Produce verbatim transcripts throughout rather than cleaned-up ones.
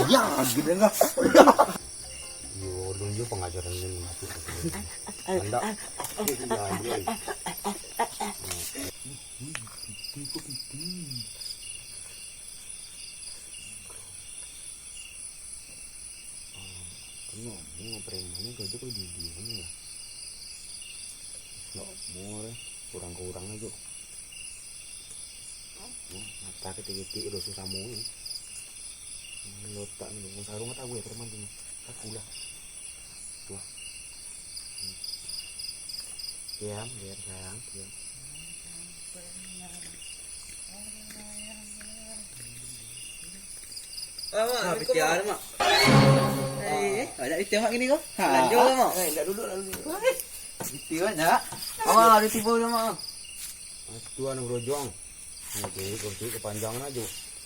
Iya, gila enggak? Yo, ulun jo pangajaran ni mati. Anda. Kena ni preman ni kerja kau di dia ni lah. Nak murah, kurang-kurang aja. Mata ketik-ketik dosa samo ni. Lotak ni, sarung tak gue preman tu. Aku lah. Tuh. Diam, diam sayang, diam. Ah, mak, ah, pitiah, mak. Eh, eh, banyak pitiah, mak, gini ko? Ha. Lanjut lah, mak. Eh, nak duduk, nak duduk. Pitiah banyak. Awak ada tiba dah, mak. Tuan Brojong. Nanti kau cik kepanjangan aja.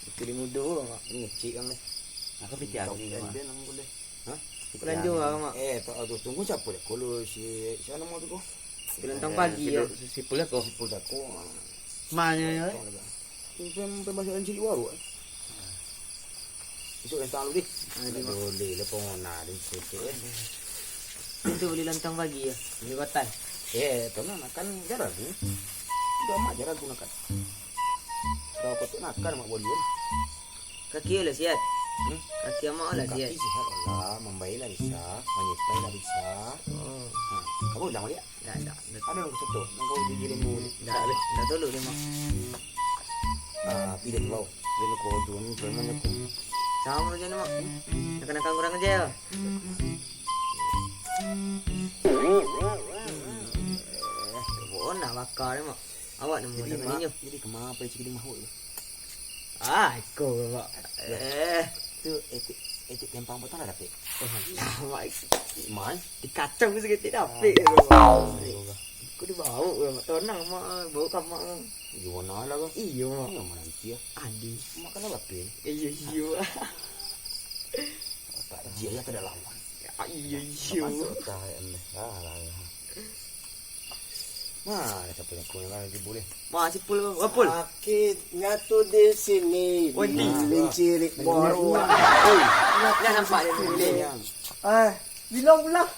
Itu di mudo, mak. Ini cik yang ni. Aku pitiah, gini, mak. Hah? Lanjut lah, mak. Eh, tak tahu. Tunggu siapa dah? Kalau si, siapa nama tu ko? Kelentang pagi, ya. Si Pul ko. Si Pul ko. Mana, ya? Sampai, sampai masuk dalam cili baru, eh. Besok datang dulu, deh. Ah, boleh lah, pengona, deh, sikit, eh. Itu beli lontong pagi, ya? Beli kotai? Eh, tenang, makan jaragu. Udah mak jaragu makan. Kalau kotak makan, mak boleh, kan? Kaki lah sihat? Hmm? Kaki amak lah sihat? Kaki sihat, Allah. Mambaik lah bisa. Manyipai lah bisa. Oh. Ha, kamu ulang balik? Ndak, ndak. Ada yang kesetok, yang kau gigi lembu ni. Ndak, ndak tolok dia, Mak. Ah, pilih tu, bau. Dia ni kau tu ni, preman aku. Sama je ni, Mak. Nak kena kurang aja ya. Oh, nak bakar ni, Mak. Awak nemu. Jadi, dengan Mak, inyo. Jadi kemapa cik ni mahut tu? Ah, iko, Mak. Eh. Tu etik, etik tempang potong lah dapik. Oh, Mak. Mai. Dikacau tu saketek dapik. Ah. Iko dibawa, Mak. Tonang, Mak. Bawa ka Mak. Iyo, mana lah, Bang? Iyo, Mak. Iyo, mana nanti ya? Adi. Mak kan lapin. Iyo, iyo. Tak dia ya kada lawan. Ah, iyo, iyo. Masuk tak, em, ah, lah, ya. Nah, ada siapa yang kurang lagi boleh? Wah, si Pul, wah, Pul. Sakitnya tuh di sini. Wah, di. Mencirik borok. Wah. Oi. Nggak nampak dia ni. Ah, bilang pula.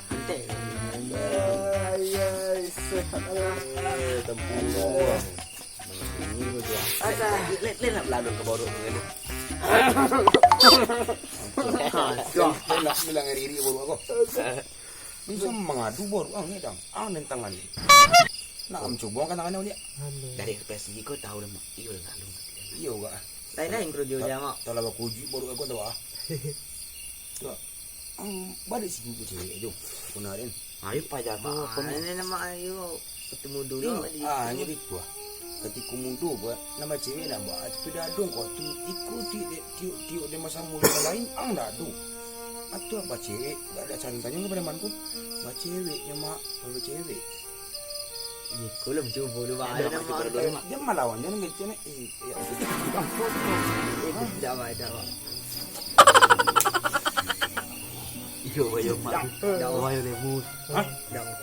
Santai. Ay, ay, sehat lah. Eh, tempurung. Ini betul. Asa. Lek, lek nak belalun ke borok tu, lek. Kacau. Lek nak bilang riri borok aku. Bisa mangadu baru ang ni, dang. Ang den tangan ni. Nak am cubo angkan tangan ni, Mak. Dari ekspresi ko tahu dah, Mak. Iyo, lalu. Iyo, Kak. Lain-lain kerojo dia, Mak. Kalau bakuji baru aku tahu, ah. Kak, ang balik sini tu cewek tu. Aku nak, Den. Ayo, pajar tu. Ini nama ayo. Ketemu dulu. Ah, jadi tu ah. Katiko mudo ko, nambah cewek nak ba, tapi dadong ko tu, iko tiok, tiok, tiok den basamo jo nan lain, ang dak ado. Atu bacewek, dak ado caro tanyo ka preman ko. Bacewek nyo, Mak, bacewek. Iko lah, cubo dulu, Mak. Ado, Mak, cubo dulu, Mak. Jan malawan, jan ngecek, eh, ya. Eh, dak, Mak, dak, Mak. Iyo, iyo, Mak. Dak, Mak. Iyo, lemu. Hah? Dak, Mak.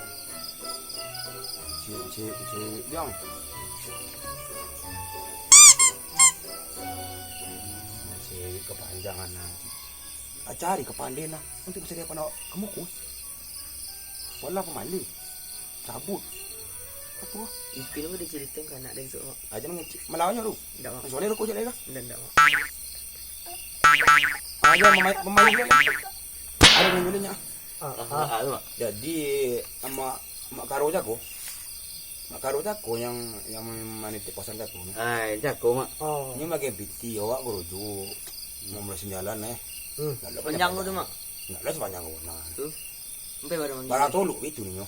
Cik, cik, cik, jang. Cik, kepanjangan nanti. Ah, cari kepandian lah. Untuk bisa dia pernah kamu ku. Wala pemali. Cabut. Apa? Itu nama dia cerita ke anak dia tu, Mak. Aja mengecek. Melawannya tu. Ndak, Mak. Soalnya rokok je lah, kah? Ndak, ndak, Mak. Aja memain, memain dia. Ada main bolehnya. Ah, ah, ah, tu, Mak. Jadi, Mak, Mak Karo jago. Mak Karo jago yang, yang manitip pasan jago ni. Ah, jago, Mak. Oh. Ini makin piti, awak keruju. Mau melasin jalan, eh. Hmm. Ndak ada panjang panjang. Tu, Mak? Ndak ada sepanjang tu, nah. Tu? Sampai pada manggil. Barang tolok itu ni, nyo.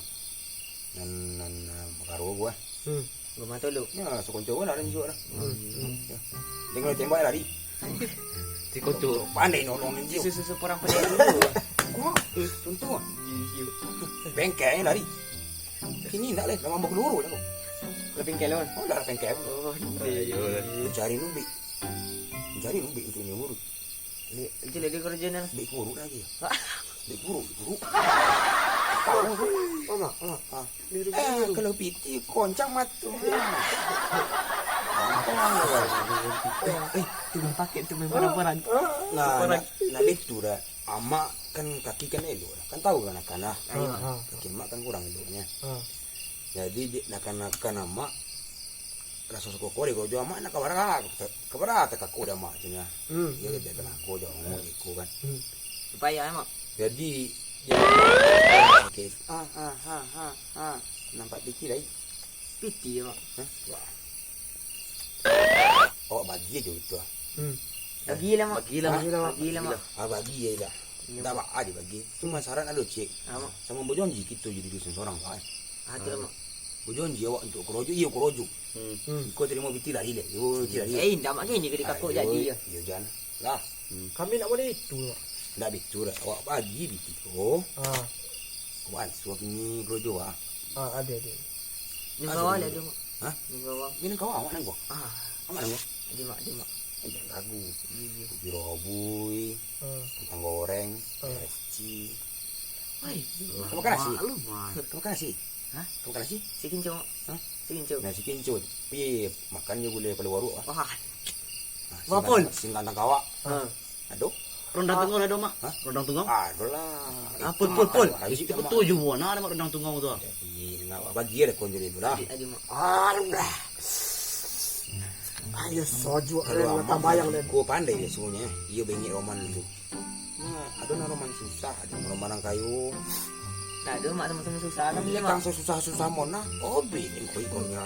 Nan, nan, ah, Mak Karo gua. Hmm. Rumah tolok. Ya, sekonco gua nak ada juga dah. Hmm. Ya. Dia kalau tembak lari. Si Koco. Pandai nolong dia. Susu-susu perang pandai dulu. Wah, contoh. Iya. Bengkeknya lari. Kini ndak leh, memang berkeluru dah. Lah bengkel, Mak? Oh, lah bengkel. Oh, iyo. Cari lubik. Cari lubik untuak nyo urut. Di, itu lah di karajo nah. Bik kuruk lagi. Hah? Bik kuruk, bik kuruk. Oh, mak, oh, mak. Ah. Eh, kalau piti, koncang mato. Eh, tu main paket, tu main barang-barang. Nah, nak, nak itu dah. Amak kan kaki kan elok lah. Kan tahu kan akan lah. Iyo. Kaki amak kan kurang eloknya. Jadi, di, nakan-nakan amak, raso sakoko dek karajo amak, nak kabara, kabara takako dek amak tu nya. Hmm. Iyo, dek kanako jo amak iko kan. Hmm. Payah, Mak. Jadi, dia sakik. Ah, ah, ha, ha, ha. Nampak piti lai? Piti, Mak. Hah? Wah. Awak bagi aja itu, ah. Hmm. Bagilah, Mak. Bagilah, Mak. Bagilah, Mak. Bagilah, Mak. Ah, bagi aja dah. Iyo. Ndak baa dibagi. Cuma syarat ado, Cik. Ah, Mak. Samo bajanji kito jadi dusun sorang, Pak. Ah, tu lah, Mak. Bajanji awak untuak karajo, iyo karajo. Hmm. Hmm. Kau tarimo piti lai, leh. Yo, piti lai. Eh, indak, Mak, kini ka dikakok jadi, yo. Iyo, jan. Lah. Hmm. Kami ndak buliah itu, Mak. Ndak bitu dah. Awak bagi piti ko. Ah. Awak ansuah kini karajo, ah. Ah, ado, ado. Ado, ado, Mak. Hah? Nang kawa. Nang kawa, awak nang kawa. Ah. Awak nang kawa. Ado, Mak, ado, Mak. Eh, jan ragu. Iyo, iyo. Kopi robui, ah, pisang goreng, ah, es ci. Woi, kau makan nasi? Mak lu, Mak. Kau makan nasi? Hah? Kau makan nasi? Sikin, Cok. Hah? Sikin, Cok. Nasi kincut. Pi makan jo gulai palu waruak, ah. Wah. Nah, singkatang kawak. Ha. Ado? Rondang tungau ado, Mak? Hah? Rondang tungau? Ado lah. Ah, pul, pul, pul. Itu tujuh buah. Nah, ado, Mak, rondang tungau tu. Jadi, nak bagi ado kon jadi tu lah. Ado, Mak. Aduh, dah. Ayo, sojuk. Kalau amak tambayang deh. Ko pandai dia semuanya. Iyo bengek roman tu. Nah, ado nan roman susah, ado nan roman kayo. Nah, ado, Mak, samo-samo susah kan, Mak? Tang susah-susah mo nah. Oh, bini koi konya.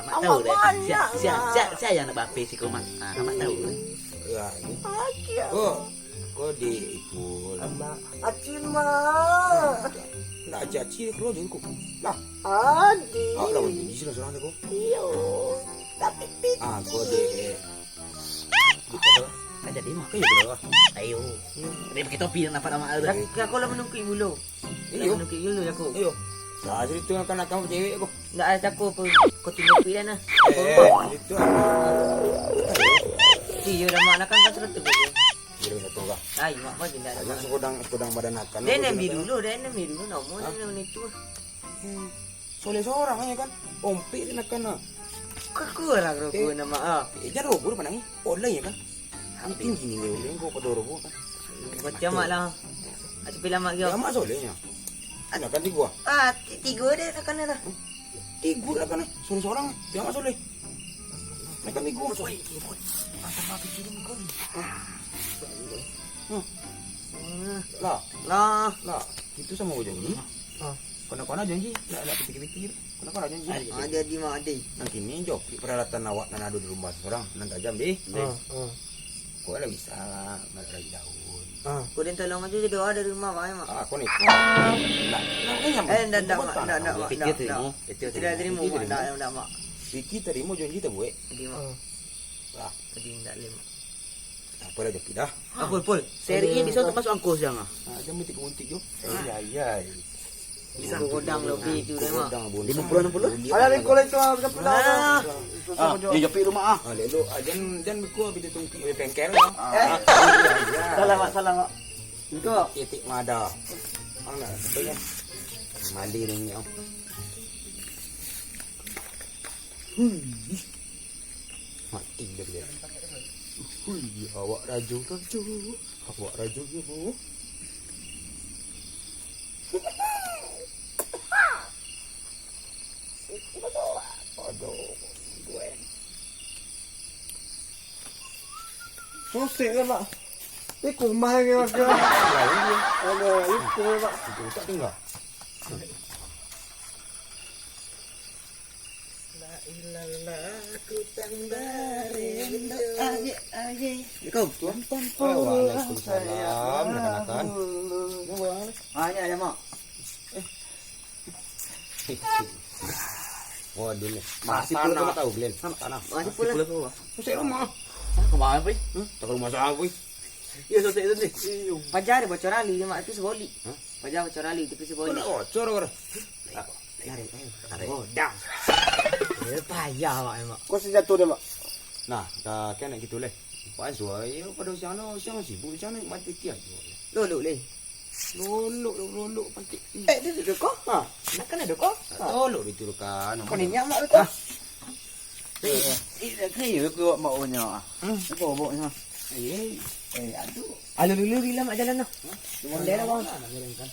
Amak tahu deh. Sia, sia, sia, sia yang nak bapeh si Komat. Ah, amak tahu deh. Ya, ni. Ko, ko di ikut. Amak, acil, Mak. Nak aja acil keluar jadi ko. Lah. Adi. Awak lawan bini sih, sorang ko. Iyo. Tapi piti. Ah, ko di. Kan jadi mah. Iyo, betul. Ayo. Dia pakai topi, nampak nama tu. Lah, aku lah manungkik bulu. Iyo. Lah manungkik bulu aku. Iyo. Lah, jadi tu akan, akan cewek aku. Ndak ada aku apa. Kau tinggal pi dah nah. Eh, itu apa? Iyo, dah mak nak kan kau suruh tu. Iyo, satu kah? Ai, mak kau tidak ada. Ayo, sekodang, sekodang badan akan. Dia aku nak biru dulu, dia nak biru dulu, nama dia nak itu. Hmm. Soleh sorang aja kan. Ompik dia nak kena. Kau kurang rogo nama ah. Eh, jangan rogo dia pandang ni. Online ya kan. Hampir gini dia, dia kau pada rogo kan. Macam mak lah. Aku pilih mak dia. Dia mak solehnya. Ada kan tiga. Ah, ti-, tiga dia nak kena lah. Tiga nak kena. Soleh sorang. Dia mak soleh. Nak kan tiga. Oi, oi. Masa apa pikirin kau ni? Hmm. Lah. Lah. Lah. Itu sama aja ni. Ah. Kena-kena janji, nak, nak pikir-pikir. Kena-kena janji. Adi, adi, mak, adi. Nang kini jo, peralatan awak nan ado di rumah sorang, nan tajam deh. Ah, ah. Kau lah bisa, nak lagi daun. Ah. Kau den tolong aja je doa dari rumah, mak, ya, mak. Ah, kau ni. Nak, nak, nak, eh, ndak, ndak, mak, ndak, ndak, mak, ndak, ndak. Itu tidak terima, mak, ndak, ndak, mak. Siki terima janji tak buat. Jadi, mak. Ah. Lah. Jadi, ndak lima. Apa lah, Japi dah? Ah, Pul, Pul. Sehari ini bisa masuk angkos siang ah. Ah, dia mesti kuntik jo. Eh, ya, ya. Bisa godang lebih tu, mak. Lima puluh, enam puluh? Alah, lima puluh itu ah, bisa pulang. Ah, iya, Japi rumah ah. Ah, lelo, ah, jan, jan biko habis ditungki oleh bengkel. Ah. Eh. Salah, mak, salah, mak. Itu. Itik mada. Ang nak, apa ya? Mandi ni, oh. Hui. Mati dah dia. Hui, awak rajo. Rajo. Awak rajo ni, bu. Aduh, gue. Sosek kan, Pak? Iko mah yang kira-kira. Ada iko, Pak. Itu tak tinggal. La ilaha, ku tang barendo. Aje, aje. Assalamualaikum. Waalaikumsalam, rekan-rekan. Ini goyang ni. Ah, ini ada, Mak. Eh. Waduh, ni. Masih pulang, Mak. Tahu, Glenn. Tanah. Masih pulang. Susah rumah. Kemana, Pi? Hmm? Tak rumah siapa, Pi? Iya, sosek itu ni. Pajar dia bocor ali, dia, Mak, itu sebalik. Hah? Pajar bocor ali, tapi sebalik. Kau nak bocor, kau dah? Tarik, eh. Tarik. Oh, dang. Eh, payah, Mak, eh, Mak. Kok sajatuah dia, Mak? Nah, dah kena gitu leh. Pak Ansua, ya, pada siang no, siang sibuk, siang naik mati tiap tu. Lolok leh. Lolok, lolok, pantik. Eh, dia duduk kau? Ha. Nak kena duduk kau? Ha. Lolok diturukan. Kau ni nyamak tu kau? Eh, eh, eh, kena ya, kau bawa nya. Hmm. Kau bawa nya. Eh, eh, aduh. Alah, dulu, dulu, Mak, jalan noh. Hah? Cuma dia lah, bang. Mana nak jalan kan?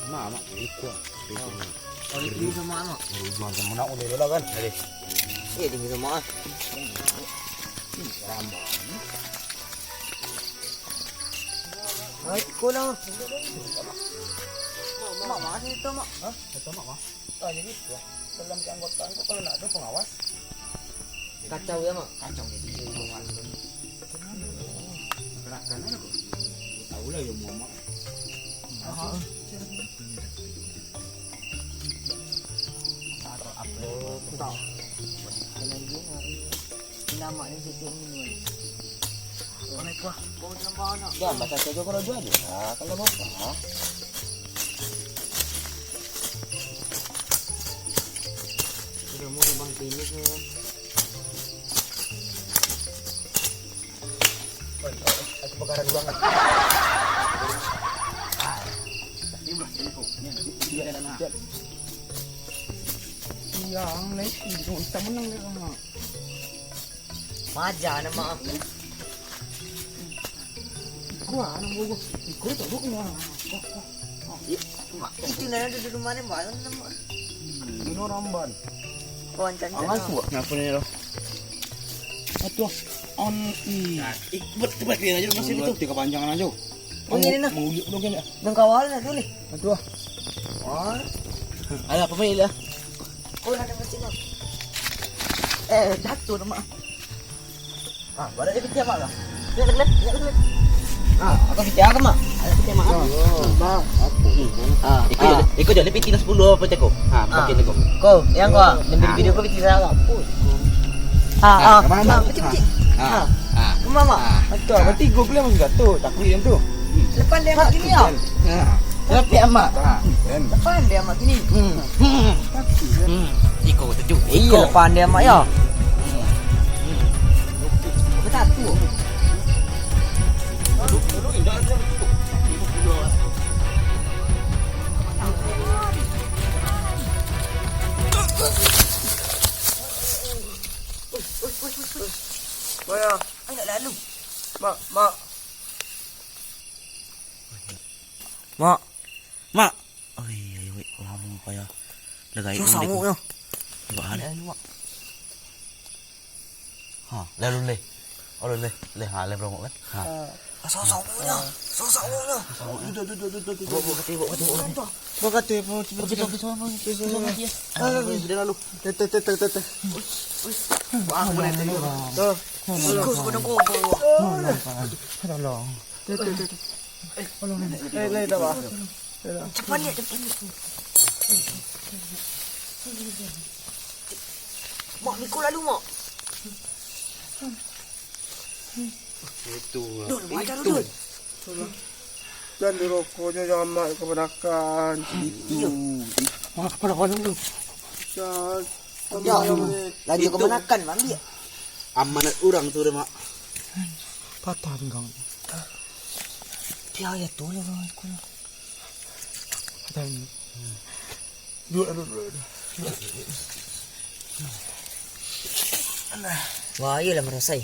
Mak, mak, ikut. Oh, ini sama, mak. Baru jual sama nak, udah lah, kan? Ada. Iya, tinggi sama, ah. Hai, ikut lah. Mak, mak, mana itu, mak? Hah? Itu, mak, mak. Ah, jadi, ya. Dalam keanggotaan tu kalau nak ada pengawas. Kacau ya, Mak? Kacau jadi. Gerakan aja kok. Tahu lah ya, Muhammad. Ah. Atau apa? Oh, tahu. Dengan dia, ini namanya situ ini. Assalamualaikum. Kau nampak anak? Dah, masa kerja kau jual je lah, kalau mau apa? Udah mau bang sini ke? Oi, oi, oi, kebakaran ruangan. Ah, ini udah sini kok. Ini, ini dia ada anak. Yang naik, kita menang dia sama. Maja nama aku. Gua anak gua. Ikut tak gua kena. Itu nana duduk di mana, Mbak? Nama? Dino Ramban. Oh, ancan. Awas, Mbak. Kenapa ni, lo? Atuh. On i. Nah, ik-, buat, buat dia aja, masih itu. Tiga panjangan aja. Oh, ini nah. Menguyuk dulu kan, ya? Nang kawal lah dulu nih. Atuh. Oh. Alah, apa main lah? Oh, nak dapat sini. Eh, jatuh nama. Ah, balik dia piti amak lah. Lihat, lihat, lihat, lihat. Ah, apa piti amak? Ada piti amak. Ah, ah, aku. Ah, ikut ah. Ikut je, piti lah sepuluh apa cakap? Ah, ah. Pakai ni kau. Kau, yang kau, yang beli video kau piti saya. Ah, ah, ah, kemana? Ah, piti, piti. Ah, ah. Kemana? Ah. Betul, berarti gua pula masih jatuh. Takut yang tu. Depan dia mak gini ya. Ah. Tapi amak. Ah, kan. Depan dia mak gini. Hmm. Hmm. Iko tujuh. Iya, depan dia mak ya. Kita tu. Mak, mak. Mak. Mak. Oi, ayo, wek, lamo payah. Lah gaib. Susah, Mak, yo. Buat hal. Ayo, Mak. Ha, lalu leh. Oh, leh, leh, ha, leh berongok kan? Ha. Ah, sosok punya. Sosok punya. Duduk, duduk, duduk, duduk. Bawa, bawa kata, bawa kata, bawa kata. Bawa kata, bawa kata, bawa kata. Bawa kata, ya. Ah, sudah lalu. Teh, teh, teh, teh, teh, teh. Wah, boleh tengok. Tuh. Ikut, ikut, ikut. Tolong. Teh, teh, teh, teh. Eh, tolong. Eh, leh, dah, bah. Cepat lihat, cepat lihat. Mak, mikul lalu, Mak. Itu. Dul, macam tu, Dul. Jan dirokoknyo, jan amak kebanyakan. Itu. Mak, pada-pada tu. Jan. Ya, lanjut kebanyakan, ambil. Amanat urang tu, Mak. Patah pinggang. Dia ya tu lah, Bang, aku lah. Patah pinggang. Duduk, duduk, duduk, duduk. Wah, iyolah marasai.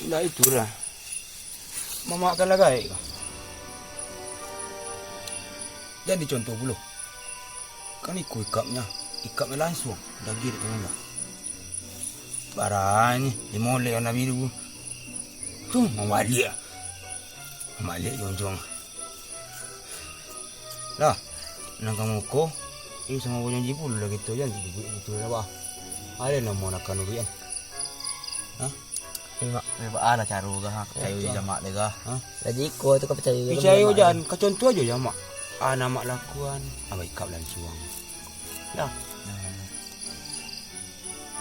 Nah, itulah. Mamak kan lah gaek kah? Jadi contoh pulo. Kan iko ikapnyo, ikapnyo lansuang, dagiang dek tangan. Barani, dimolek anak biru. Tu, mambaliak. Mambaliak jongjong. Lah, nan ka muko, iyo samo bajanji pulo lah kito, jan dibuek gitu lah, bah. Ado namo nak anu duit, eh? Hah? Ni, Mak. Ni, Mak, ah, lah caro kah, ha? Picayo jo jamak deh kah, ha? Lah jiko tu kau picayo jo jamak. Picayo jan, kau contoh ajo jamak. Ah, nan mak lakuan, abah ikap lansuang. Dah. Nah.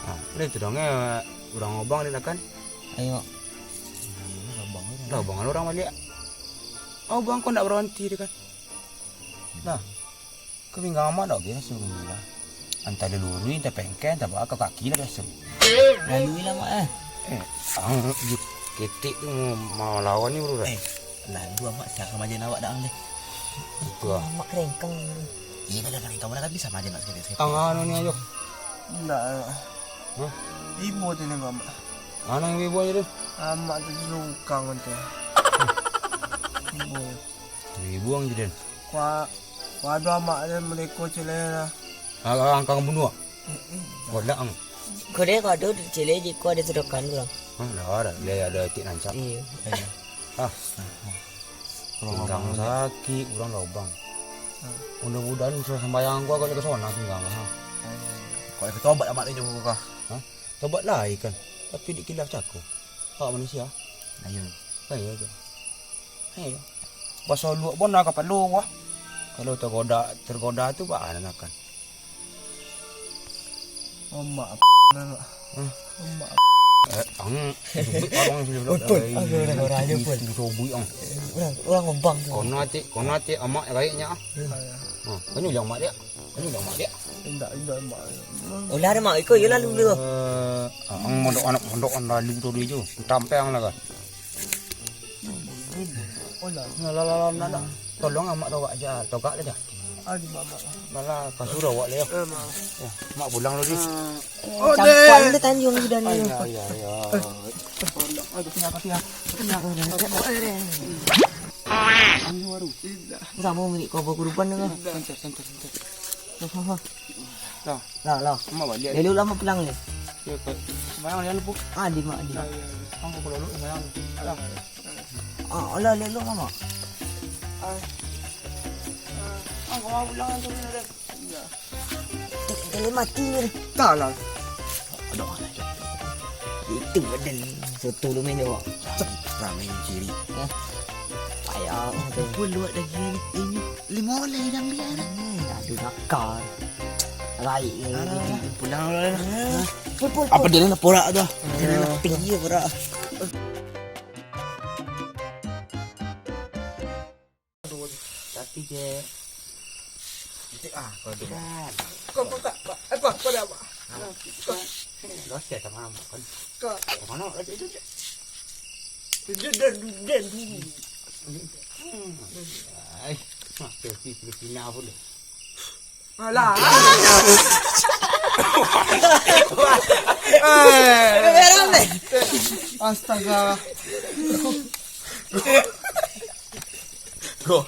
Ha, udah itu dong, eh. Urang abang ni lah kan? Ayo. Lah, abang kan urang baliak. Abang ko ndak baranti dia kan? Nah, ka pinggang amak dak biaso lah. Antah lalurui, antah pengkek, antah baa ka kaki lah biaso. Lalui lah, Mak, eh. Eh, ang, juk ketek tu mau, mau lawan ni, bro, dah. Eh, lah, dua amak siapa majen awak dah, leh. Itu ah. Amak kerengkang. Iya, kalau kerengkang mana kan bisa majen nak sakit-sakit. Ang anu ni ayo. Ndak. Hah? Ibo tu nengok amak. Mana yang ibo aja tu? Amak tu lungkang tu. Ibo. Ibo ang jadi. Kua, kua dua amak dia mereka celai lah. Agak angkang bunuh. Kau dak ang. Kau dia kau ada di celai je kau ada sedokan tu lah. Hah, dah ada. Dia ada etik nancap. Iya. Ah. Pinggang sakik, urang lobang. Mudah-mudahan sudah sambayang gua kalau ke sana pinggang, ha. Kau nak tobat amak ni juga kah? Hah? Tobat lah ikan. Tapi dik kilaf cako. Hak manusia. Ayo. Ayo aja. Ayo. Pasal luak bona kapalo gua. Kalau tergoda, tergoda tu baa nak kan. Omak apa nak? Hah? Omak. Eh, ang, jubik abang sudah. Oi, Pul. Aduh, dah orang aja, Pul. Itu sobui ang. Orang, orang ngobang tu. Kono ati, kono ati amak gaiknya. Ha, kan ulang mak dia. Kan ulang mak dia. Indak, indak, mak. Ulah dah, Mak. Iko, yo lalu dulu. Eh, ang mondok anak mondok ang lalu tu dia tu. Tampang lah kan. Alah. Nah, lah, lah, lah, nah, nah. Tolong amak togak aja, togak aja. Aduh, mak, mak. Malah kasur awak lah ya. Eh, mak. Ya, mak pulang dulu. Oh, Campal deh. Dia tanjung sudah ni. Iya, iya, iya. Tolong, aduh, kenapa sih, ya? Kenapa? Anu baru. Tidak. Sama milik kau bawa kurban dengan. Santai, santai, santai. Lah, lah. Lah, lah. Mak balik. Lalu lama pulang ni. Ya, Pak. Semayang dia lupa. Ah, di mak dia. Ya, ya, ya. Ang pukul lalu semayang. Lah. Ah, alah, lalu lama. Ah. Ah, kau mau pulang tu ni dah. Dah. Dah mati ni. Tak lah. Aduh, alah. Itu badan soto lu main jawab. Ramen ciri. Hah? Payah tu. Pun luak daging ini. Lima orang lagi dah ambil dah. Hmm, aduh, nakal. Baik ni. Alah, pulang lah. Pul, pul, pul. Apa dia nak porak tu? Dia nak pinggi porak. Tapi je. Cantik ah, kau tu. Kan. Kau, kau tak, kau, eh, kau, kau dah apa? Kau. Lo siapa sama kan? Kau. Mana lagi tu? Dia, dia, dia dulu. Hmm. Ai, mak, Filipina pun deh. Alah. Eh. Astaga. Kau.